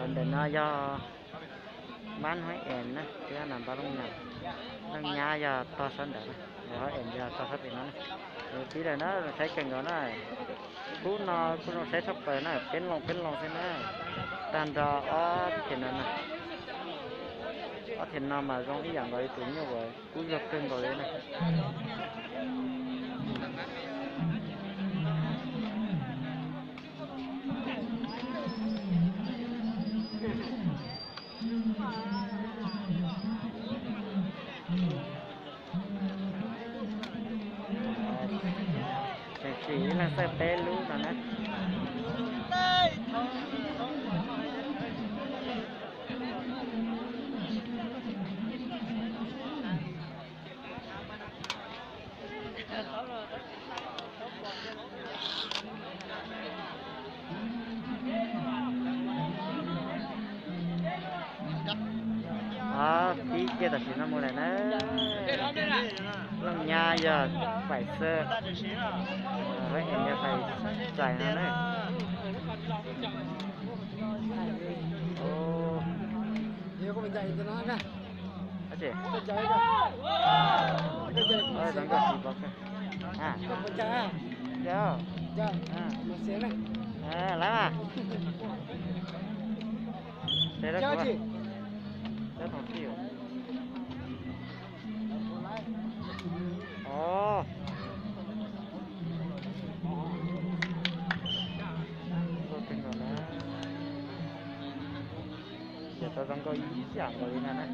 Ntawm no yog Mab Huab Ev na, thiab Nam Npab Looj Nyab. Looj Nyab yog tog sab ntawd na, Huab Ev yog tog sab pem no na. Tib lawm na, saib kawg nkaus na. Khub no kuj zoo saib tshaj plaws na, peb loo peb loo xwb na. Tag nrho ob thiam no, ob thiam no mas zoo ib yam nkaus li tus nyuj uas kub zog kawg nkaus li na. Tseem sim ib leeg xwb peb lub no na. Tib kiag tam sim no mus lawm na. Looj Nyab yog Faim Xab, Huab Ev yog Faim Xais no na. Lawv mas, ces lawv kuv, lawv thoom tij, o, nkauj kawg nkaus na. Ces tau zoo nkauj ib yam nkaus li no na.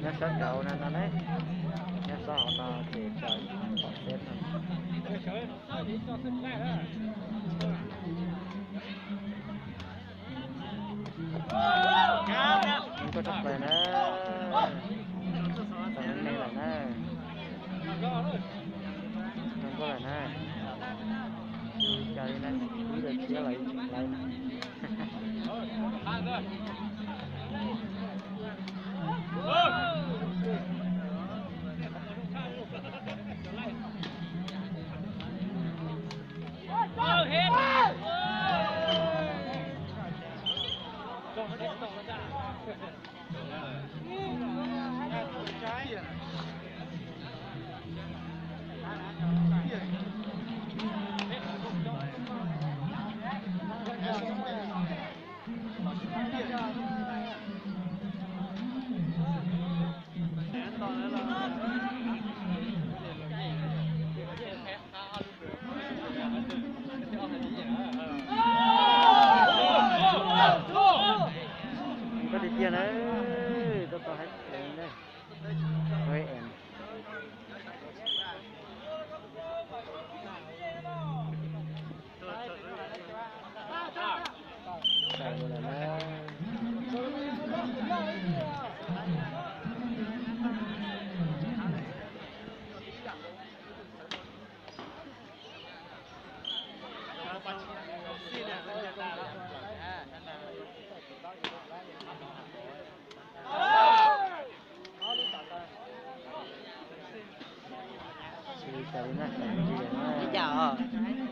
Nyob sab nraud no no ne, nyob sab hauv no ces tawm pom teb no. Zoo nkauj tshaj plaws na. Tau me me lawm na. Zoo nkauj lawm na. Ua li cas li na, ib daim tshiab los tseem lawv. Koj tiag tiag na, tau tau hais tias na. Ua li cas os?